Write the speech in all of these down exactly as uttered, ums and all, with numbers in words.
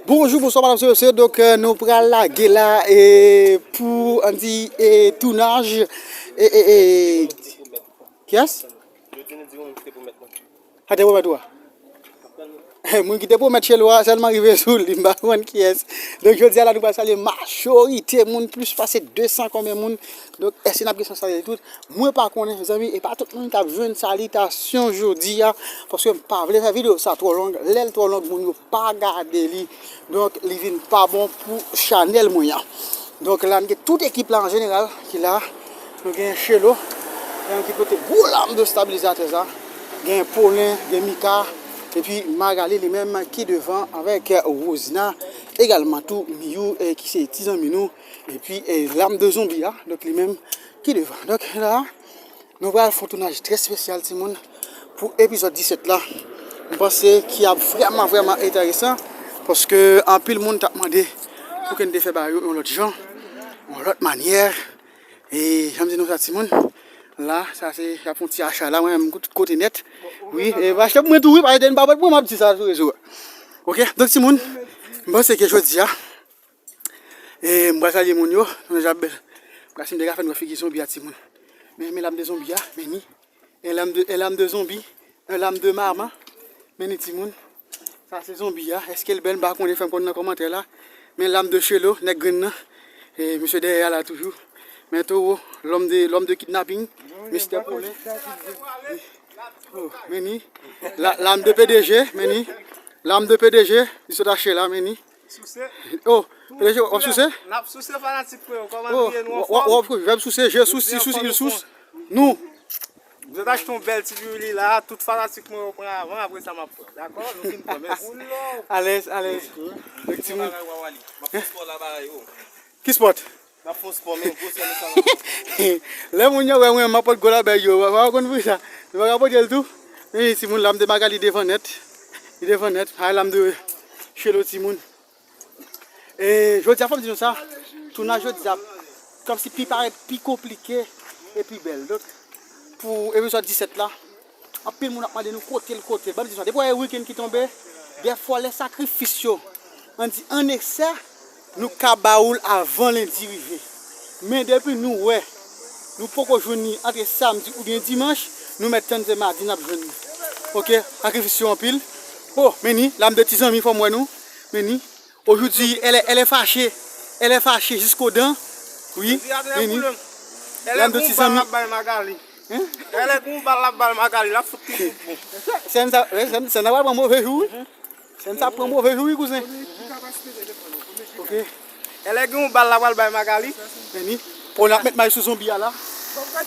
Bonjou, bonswa, madanm, mesye, mesye. Donk, euh, nou pral lage la e pou, ann di, e tounaj. E, e, e, kiyès? Sa te pwomèt ou a? Moun ki te pwomèt Chelo a sèlman rive sou li, m pa konn kiyès. Donk, jodi a la, nou pral salye majorite moun, plis pase de san konbyen moun. Donk, èske n ap gen chans salye tout? Mwen pa konnen, mezanmi, e pa tout moun k ap jwenn salitasyon jodi a, paske m pa vle fè videyo sa twò long. Lè l twò long, moun yo pa gade li. Donk, li vin pa bon pou chanèl mwen an. Donk, la, n gen tout ekip la an jeneral ki la. Nou gen Chelo, li menm ki pote gwo lam de stabilizatè sa. Gen Polin, gen Mika, epi Magali li menm ki devan avèk Rosina, egalman tou Miyou, eh, ki se ti zanmi nou, epi, eh, lam de zonbi a, donk li menm ki devan. Donk la, nou pral fè yon tounaj trè espesyal, timoun, pou epizòd disèt la. M panse ki ap vrèman, vrèman enteresan, paske anpil moun t ap mande pou ke n te fè bagay yo yon lòt jan, yon lòt manyè. E jan m di nou sa, timoun, la, sa se, y ap fè yon ti acha la, mwen menm, m tout kote nèt. Wi, e, achte pou mwen tou, wi, paske m pa pèt pou mwen, m ap di sa sou rezo a. Oke, donk, timoun, m panse ke jodi a, e, m pral salye moun yo, nan Jabèl. M pral si m te ka fè n wè figi zonbi a, timoun. Men, men lam de zonbi a, men ni. En lam de, en lam de zonbi, en lam de mama. Men ni, timoun. Sa se zonbi a. Èske l bèl? M pa konnen, fè m konn nan kòmantè la. Men lam de Chelo, nèg grenn nan. E misye dèyè a la toujou. Men towo, lòm de, lòm de kidnaping. Mistè Polin. Oh, men ni. La, lam de P D G, men ni. Lam de P D G, li sot achte la, men ni. Souse. Oh, P D G, w ap souse? N ap souse fanatik mwen yo. Kòman n ye, nou anfòm? W ap souse, je souse, si souse, il souse. Nou. Mwen achte yon bèl ti pirili la, tout fanatik mwen yo pran avan, apre sa m ap pran. Dakò? Nou fin pran, mèsi. Alèz, alèz. Donk, timoun. M ap fè spò la, bagay yo. Ki spòt? N ap fè yon spò, men gwosè nou sa. Lè moun yo wè mwen, m ap pot gwo labèy yo, w pa konn pou sa. Nou pa ka pote l tou. Men timoun, lam de Magali devan nèt. Li devan nèt. Ay, lam de Chelo, timoun. E jodi a, fò m di nou sa, tounaj jodi a, kòmsi pi parèt pi konplike e pi bèl. Donk, pou epizòd disèt la, anpil moun ap mande nou kote l, kote l. Ban m di sa, depi w wè wikenn ki tonbe, dèfwa lè sakrifis yo, ann di an eksè, nou ka ba ou l avan lendi rive. Men depi nou wè, nou poko jwenn li antre samdi oubyen dimanch, nou mèt tann se madi n ap jwenn li. Oke, sakrifis yo anpil. Oh, men ni, lam de ti zanmi, fò m wè nou. Men ni, aujourd'hui, elle est, elle est fâchée. Elle est fâchée jusqu'aux dents. Wi, men ni. Lam de ti zanmi. Hein? Elè gon bal l ap bay Magali, l ap fout li tout bon. Sèn sa, sèn, sèn sa pral pran move jou, wi. Sèn sa pran move jou, wi, kouzen. Oke. Elè gen yon bal l ap pral bay Magali. Men ni, pou n ap met may sou zonbi a la.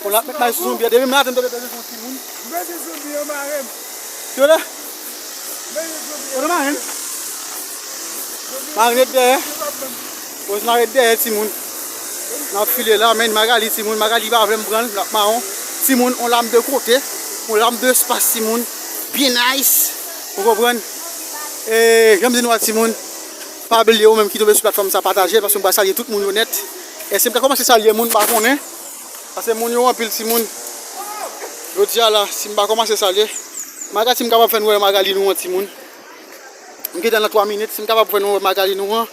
Pou n ap met may sou zonbi a. Depi maten, m tande tande son timoun. Mwen se zonbi an mare m. Yo la. Mwen se zonbi an mare m. Mare dèyè. Poz mare dèyè, timoun. N ap file la, men Magali, timoun. Magali pa vle m pran l, l ap mawon. Timoun, on lam de kote, on lam de espas, timoun. Byen nice. Ou konprann? E, jan m di nou a, timoun, pa bliye ou menm ki tonbe sou platfòm sa, pataje l, paske m pral salye tout moun yo nèt. Èske m ka kòmanse salye moun m pa konnen? Paske moun yo anpil, timoun. Jodi a la, si m pa kòmanse salye, Magali, si m kapab fè n wè Magali nou an, timoun. M gentan nan twa minit, si m kapab fè nou wè Magali nou an.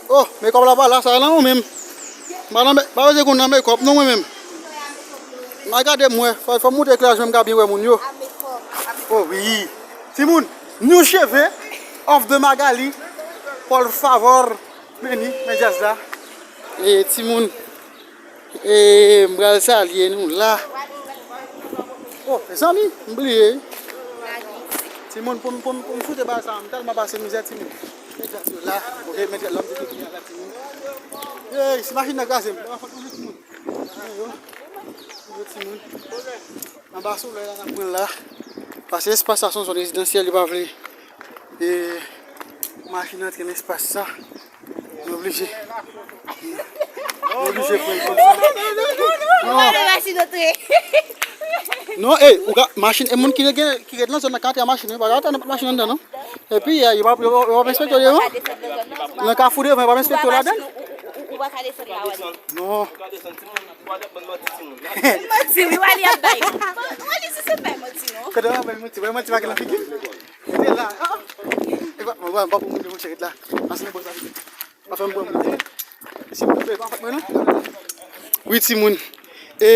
Oh, mekòp la pa la, sa nan ou menm. M pa nan me-, pa bezwen konn nan mekòp non mwen menm. M a gade m wè, fò, fò m moute eklèyaj mwen m ka byen wè moun yo. Oh wi. Timoun, new cheve of the Magali. Por favor, men ni, men djaz la. E timoun, e m pral salye nou la. Oh, mezanmi, m bliye. Timoun, pou m, pou m, pou m choute ba sa, m tèlman pase mizè, timoun. Men djaz yo la, oke, men djaz la, m te vini la, timoun. Ey, si machin nan kraze m, pa fòt mwen, timoun. Yo, yo, timoun. Anba solèy la, n ap pran la. Paske espas sa se yon zòn rezidansyèl, yo pa vle, e, machin antre nan espas sa. Nou oblije. Nou oblije pran l konsa. Non. Non, ey, ou ka, machin, e moun ki gen, ki ret nan zòn nan ka antre ak machin, wi, pa ka antre ak machin anndan, non. Epi, e, yo pa, yo pa, yo pa enspekte yo devan. Nan kafou devan, yo pa enspekte yo ladan. Ou pa ka desann la, wè. Non. Manti, wi, Wally ap bay. Wally, si se bay manti, non. Kote w ap bay manti? Bay manti pa gen nan figi m. Rete la. Ah. Mwen, mwen, mwen, mwen, mwen, chèkèt la. Pase nan bò sa. Pa fè m pran moun. Si mwen fè pa fè mwen, non? Wi, timoun. E,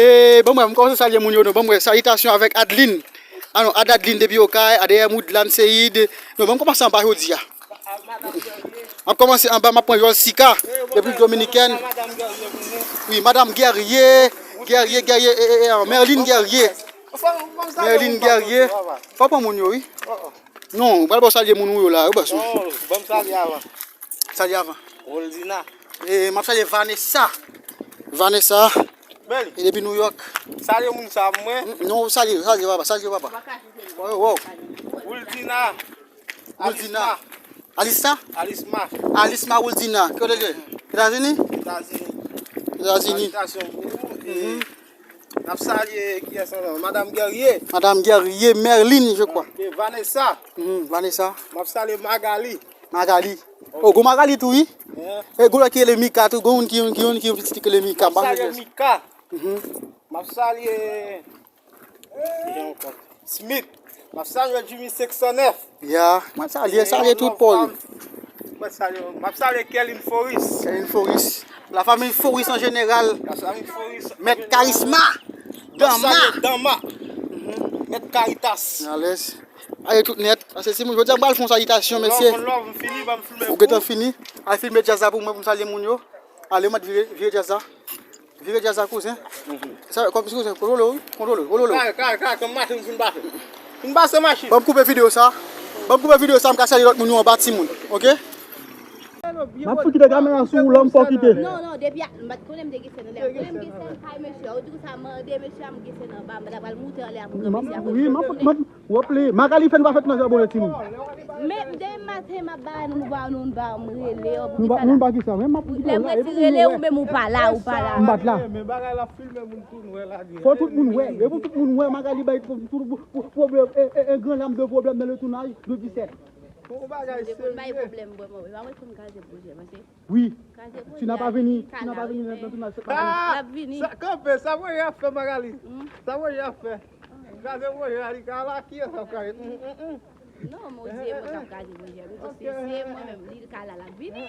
bon, mwen, m kòmanse salye moun yo, non. Bon, mwen, salitasyon avèk Adeline. Ah non, Ad Adeline depi Okay, Adèyè Moudlan Seyid. Non, bon, m kòmanse anba jodi a. M ap kòmanse anba, m ap pran Yòl Sika, Repiblik Dominikèn. Wi, Madanm Guerrier, Guerrier, Guerrier, e, e, e, Merline Guerrier. Merline Guerrier. Fò pran moun yo, wi. Non, ou pral ba w salye moun ou yo la, yo bòs ou. Non, ban m salye avan. Salye avan. Roldina. E, m ap salye Vanessa. Vanessa. Bèli. E depi New York. Salye moun sa pou mwen. Non, salye, salye papa, salye papa. Wow, wow. Roldina. Woldina. Alisma. Alisma? Alisma. Alisma Woldina. Ki kote l ye? Etazini? Etazini. Etazini. Salitasyon pou ou. E, n ap salye kiyès ankò? Madanm Guerrier. Madanm Guerrier, Merline, je crois. E Vanessa. Mhm, Vanessa. M ap salye Magali. Magali. Oh, gon Magali tou, wi. E gon lòt ki rele Mika tou, gon youn ki youn ki youn ki youn pitit ki rele Mika. M ap salye Mika. Mhm. M ap salye Smith. M ap salye Jimmy senk san nèf. Ya, mwen salye, salye tout Paul. Mwen salye, m ap salye Kerlin Foris. Kerlin Foris. La famille Foris an jeneral. La famille Foris. Mèt Karisma. Dama. Dama. Mèt Karitas. Alèz. Alè tout nèt. Paske si moun, jodi a m pral fè yon salitasyon, mesye. Ou gentan fini. Al filme djaz la pou mwen, pou m salye moun yo. Ale, mwen vire, vire djaz la. Vire djaz la, kouzen. Sa, kòm si kouzen, kontwole, wi, kontwole, kontwole. Kay, kay, kay, kòm machin fin pase. Fin pase machin. Ban m koupe videyo sa. Ban m koupe videyo sa, m ka salye lòt moun yo anba, timoun. Oke? M ap fout kite kamera sou ou, lè m fò kite. Non, non, depi a, m pa t konnen m te gen sèn anlè. Konnen m gen sèn kay mesye a. Ou di konsa, mande mesye a, m gen sèn anba, m ta pral moute anlè a pou kanpe si a. Wi, m ap fout, m ap, w ap li. Magali fè n pa fèt nan zabone, timoun. Men, demen maten, m ap ba nou, nou ba nou, nou ba m rele yo. Nou ba, nou ba kisa? Men m ap fout. Lè m retire rele ou, menm ou pa la, ou pa la. M pa t la. Men bagay la filme, moun tou nou wè la. Fò tout moun wè. E pou tout moun wè, Magali bay pou, pou, pou, pwoblèm, e, e, e, gran lam de pwoblèm nan le tounaj de disèt. Bon bagay serye. Bay pwoblèm vrèman, wi. Pa mwen konn kraze pwojè, paske wi. Kraze pwojè. Tu n'as pas venu, tu n'as pas venu dans ton. Ah, l ap vini. Sa, kanpe, sa pwojè ap fè, Magali. Sa pwojè ap fè. Kraze pwojè a, li ka la, kiyès ap kraze? Non, Moze, mwen k ap kraze pwojè. Mwen se, se mwen menm, li ka la, l ap vini.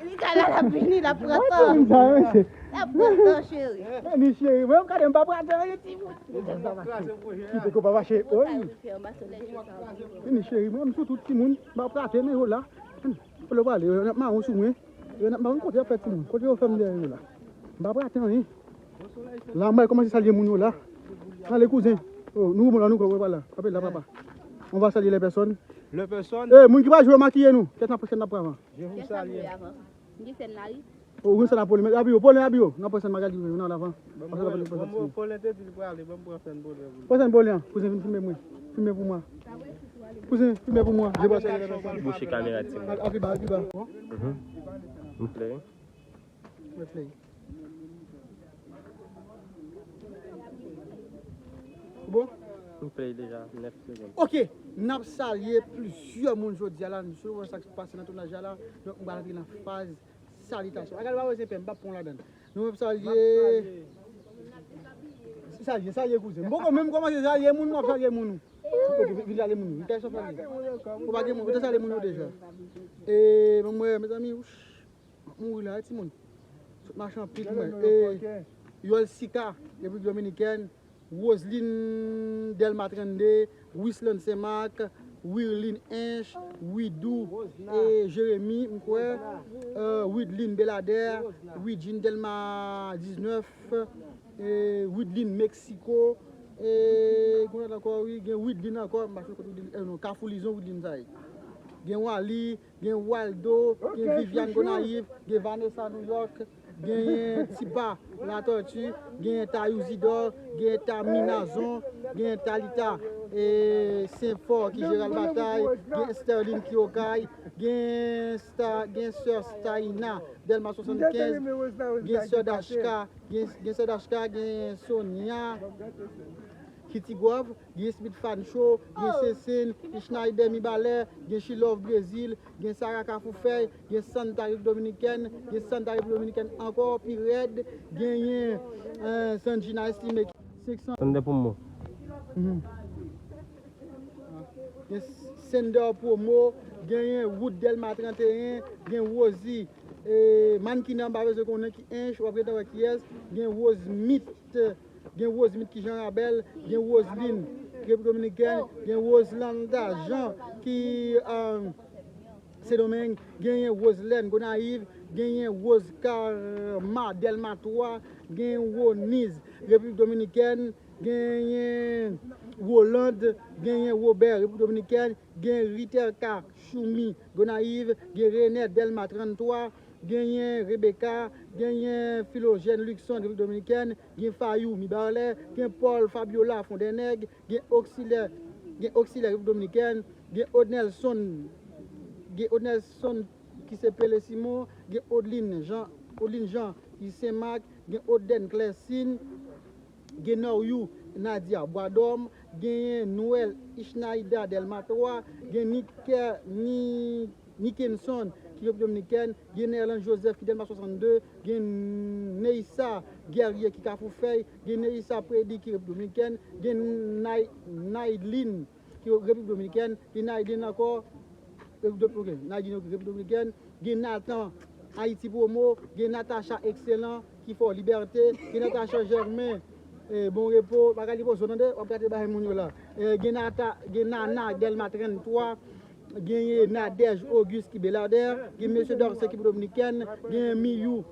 Li ka la, l ap vini, l ap pran tan. L ap pran tan, cheri. Ni cheri, mwen, gade, m pa prate anyen, timoun. Kite ko pa mache. Oy. Vini, cheri, mwen, m sou tout, timoun. M pa prate, men yo la. Fò l pale, yo n ap mawon sou mwen. Yo n ap mawon kote y ap fè timoun. Kote yo fè m dèyè yo la. M pa prate anyen. La, mwen kòmanse salye moun yo la. Ale, kouzen. Oh, nou bon la, nou kò, pa la. Apèl la, papa. On va saluer les personnes. Les personnes. Eh, moun ki pa jwe, makiye nou. Kèt nan pwosèn n ap pran avan. Je vous salue. Ou gen sèn la, wi. Ou gen sèn la, Polin. Abi yo, Polin, abi yo. Nan pwosèn, Magali, nan lavan. Bon, Polin te di l prale, bon, pran sèn Polin. Pran sèn Polin, kouzen, vin filme mwen. Filme pou mwen. Kouzen, filme pou mwen. Je passe. Bouche kamera, timoun. Al pi ba, al pi ba. Mhm. M play. Mwen play. Bon? M play deja, nèf segonn. Ok, n ap salye plizyè moun jodi a la, nou sou wè sa k pase nan tounaj la la. Donk, m pral antre nan faz salitasyon. Magali pa bezwen pè, m p ap pran w ladan l. Nou ap salye. Salye, salye kouzen. M poko menm kòmanse salye moun, m ap salye moun. Ou vin salye moun. Ou pa gen moun, ou te salye moun yo deja. E, mwen, mezanmi, m ap mouri la, wi, timoun. Sot mache anpil, mwen. E, Yòl Sika, Repiblik Dominikèn, Roseline Dèlma trannde, Wisland Senmak, Wirlin Ench, Widou, e, Jeremi, m kwè, e, Widlin Beladè, Widjin Dèlma diznèf, e, Widlin Meksiko, e, konn ankò, wi, gen Widlin ankò, m pa konnen kote Widlin, e, non, Kafou Lizon, Widlin sa ye. Gen Wali, gen Waldo, gen Viviane Gonayiv, gen Vanessa New York, genyen Tiba Latòti, genyen Tayou Zidò, genyen Tami Nazon, genyen Talita, e, Senfò ki Jeral Batay, gen Sterline ki Okay, gen Sta-, gen sè Staina, Dèlma swasannkenz, gen sè Dachka, gen, gen sè Dachka, gen Sonia, Kitty Grove, gen Smith Fancho, gen Sesen, Schneider Mibalè, gen Chilove Brezil, gen Sara Kafoufèy, gen Santa Repiblik Dominikèn, gen Santa Repiblik Dominikèn ankò pi rèd, genyen, eh, Sanjina Estime, senk san. Tande pou mwen. Mhm. Gen Sender Promo, genyen Wood Dèlma trannteyen, gen Rosie, e, Mannkina, m pa bezwen konnen ki ench, w ap rete wè kiyès, gen Rosemith, gen Rosemith ki Jan Rabèl, gen Roseline, Repiblik Dominikèn, gen Roselanda Jean ki, e, Sendomeng, genyen Roselène Gonayiv, genyen Rose Karma Dèlma twa, gen Roniz, Repiblik Dominikèn, genyen Roland, genyen Robert, Repiblik Dominikèn, gen Riterka Choumi Gonayiv, gen Renè Dèlma trannntwa, genyen Rebecca, genyen Philogène Luckson, Repiblik Dominikèn, gen Fayou Mibarlè, gen Paul Fabiola Fondènèg, gen Oxilè, gen Oxilè Repiblik Dominikèn, gen Odnelson, gen Odnelson ki se Pele Simon, gen Odlin Jean, Odlin Jean ki Senmak, gen Odèn Clessin, gen Noryou Nadia Bwadòm, genyen Noël Ichnaïda Dèlma twa, gen Niker, Ni, Nikenson ki Repiblik Dominikèn, gen Nerlan Joseph ki Dèlma swasannde, gen Neissa Guerrier ki Kafou Fèy, gen Neissa Prédi ki Repiblik Dominikèn, gen Nay, Naylin ki Repiblik Dominikèn, gen Naylin ankò, Repiblik Domi-, ok, Naylin, ok, Repiblik Dominikèn, gen Nathan Haïti Promo, gen Natacha Excellent ki Fò Libète, gen Natacha Germain, e, Bon Repo, bagay li pozo tande, w ap gate bagay moun yo la. E, gen Nata, gen Nana Dèlma trannntwa, genyen Nadège Auguste ki Beladè, gen Mesye Dorcé ki Dominikèn, gen Miyou,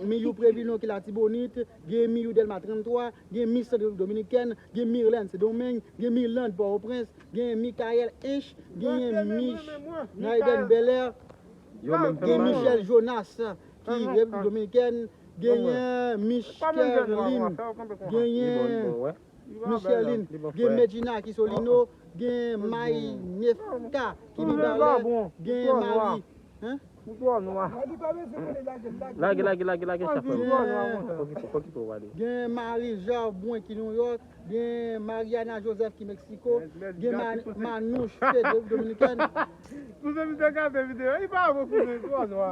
Miyou Prévilon ki Latibonit, gen Miyou Dèlma trannntwa, gen Miss Repiblik Dominikèn, gen Mirlène Sendomeng, gen Mirlande Pòtoprens, gen Michael Ench, genyen Mich Naiden Bèlè, gen Michel Jonas ki Repiblik Dominikèn, genyen Mich Kerline, genyen Micheline, gen Medjina ki Solino, gen Maynefka ki Mibalè, gen Mari. Hein? Ou twò nwa. Lage, lage, lage, lage chak fwa. Fò ki, fò ki pou w ale. Gen Marie Jarbouin ki New York, gen Mariana Joseph ki Mexico, gen Ma-, Manouche Fede Dominikèn. Kouzen misye gade videyo, li pa bon kouzen, twò nwa.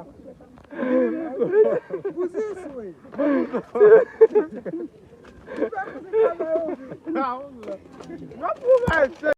Kouzen swe. Ou pa kouzen travay, ou.